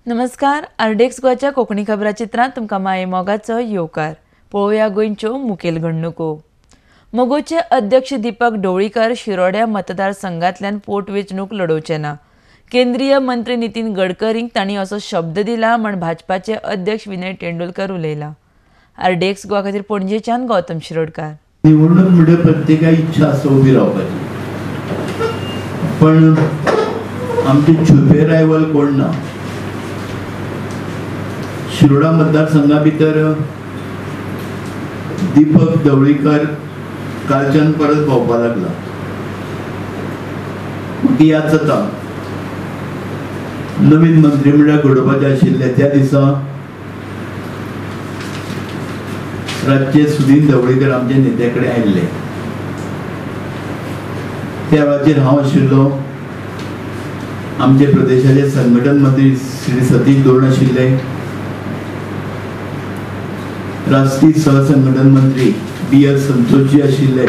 नमस्कार, आरडीएक्स गोवाच्या कोंकणी खबराचित्रांत तुमकां माये मोगाचो येवकार. पळोवया गोंयच्यो मुखेल घडणुको. मगोचे अध्यक्ष दीपक ढवळीकर शिरोड्या मतदारसंघांतल्यान पोटवेंचणूक लडोवचे ना. केंद्रीय मंत्री नितीन गडकरींक तांणी असो शब्द दिला म्हण भाजपाचे अध्यक्ष विनय तेंडुलकर उलयला. आरडीएक्स गोवा खातीर पणजेच्यान गौतम शिरोडकर. निवडणूक म्हणजे प्रत्येका इच्छा आसा उबी रावपाची, पण आमचे छुपे रायवल कोण ना. शिरोडा मतदारसंघा भितर दीपक ढवळीकर कालच्यान परत भोंवपाक लागला. म्हाका याद जाता, नवीन मंत्रीमंडळ घडोवपाचें आशिल्लें त्या दिसा रातचे सुदीन ढवळीकर आमच्या नेत्या कडेन आयिल्ले. त्या वेळाचेर हांव आशिल्लो, आमचे प्रदेशाचे संघटन मंत्री श्री सतीश दोरण आशिल्ले, राष्ट्रीय सहसंघटन मंत्री बी एल संतोषजी आशिल्ले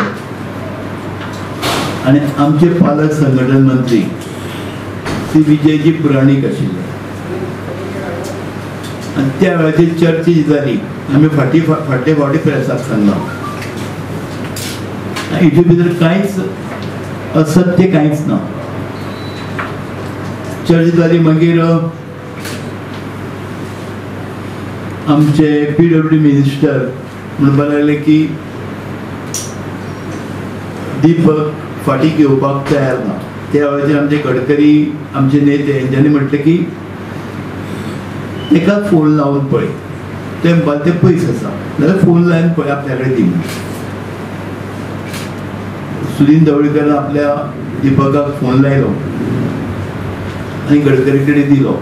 आनी आमचे पालक संघटन मंत्री श्री विजयजी पुराणीक आशिल्ले. आनी त्या वेळाचेर चर्चा जी जाली, आमी फाटले फावटी प्रेसाक सांगलां, हितून भितर कांयच असत्य कांयच ना. चर्चा जाली, मागीर आमचे पीडब्ल्यूडी मिनिस्टर म्हणपाक लागले की दीपक फाटीं घेवपाक तयार ना. त्या वेळाचेर आमचे गडकरी आमचे नेते हेंच्यांनी म्हटलें की ताका फोन लावन पळय, ते म्हणपाक ते पयस आसा जाल्यार फोन लावन पळय आपल्या कडेन दी. सुदीन ढवळीकरान आपल्या दीपकाक फोन लायलो आनी गडकरी कडेन दिलो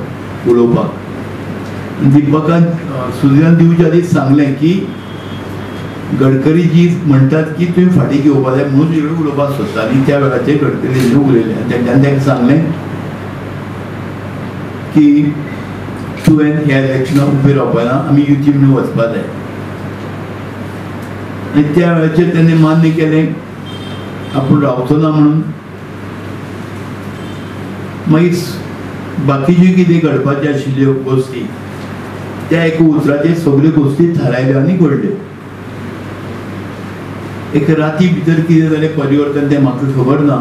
उलोवपाक. दीपकान सुदीनान दिवच्या आदीं सांगलें की गडकरी जी म्हणटात की तुवें फाटीं घेवपाक जाय म्हणून तुजे कडेन उलोवपाक सोदता. आनी त्या वेळाचेर गडकरी हेंच्यांनी उलयलें आनी तेंच्यांनी तांकां सांगलें की तुवें ह्या इलेक्शनाक उबें रावपा ना, आमी युती म्हणून वचपा जाय. आनी त्या वेळाचेर तेणें मान्य केलें आपूण रावचो ना म्हणून. मागीर बाकीच्यो कितें घडपाच्यो आशिल्ल्यो गोश्टी त्या एका उतराचेर सगल्यो गोश्टी थारायल्यो आनी घडल्यो. एक राती भितर कितें जालें परिवर्तन तें म्हाका खबर ना,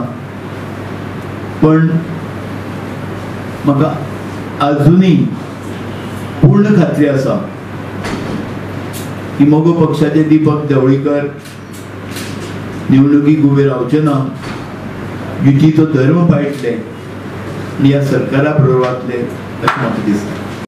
पण म्हाका आजुनूय पूर्ण खात्री आसा की मगो पक्षाचे दीपक ढवळीकर निवडणुकीक उबे रावचे ना, युतीचो धर्म पाळटले आनी ह्या सरकारा बरोबर वतले अशें म्हाका दिसता.